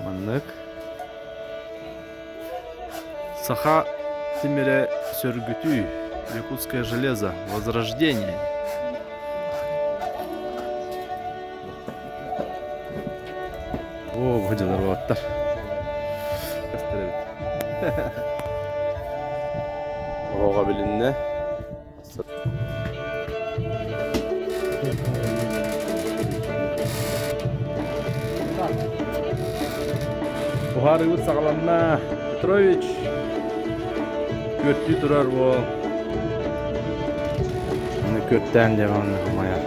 Маннык. Саха тимирэ сөргүтүү, Якутское железо, возрождение. О, бу дьылар Оһоҕо билиннэ. Уһаарыыбыт саҕаланна. Петрович күөртүү турар уол. Аны күөртээн диэҕэ онно умайар.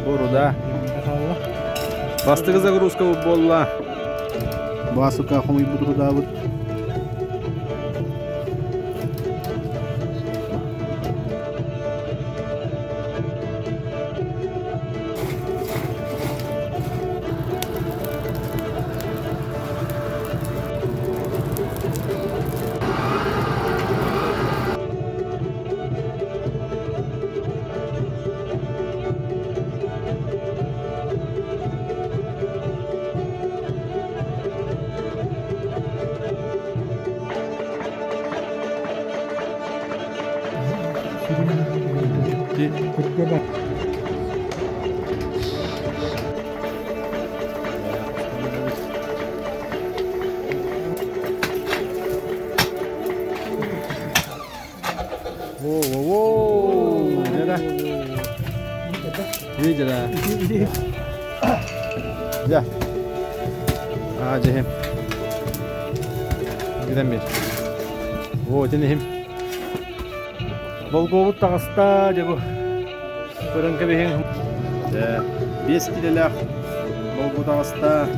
Бу руда. Бастакы загрузка буолла. Баасыка хомуйбут рудаабыт. Воу-воу-воу! Видела? Дьэ. Аа, дьиһим. Гидэн бир. Во, итин иһим. Болгуобут таҕыста, дьэ бу. Көрөн кэбиһиҥ. Дьэ, 5 килэлээх болгу таҕыста.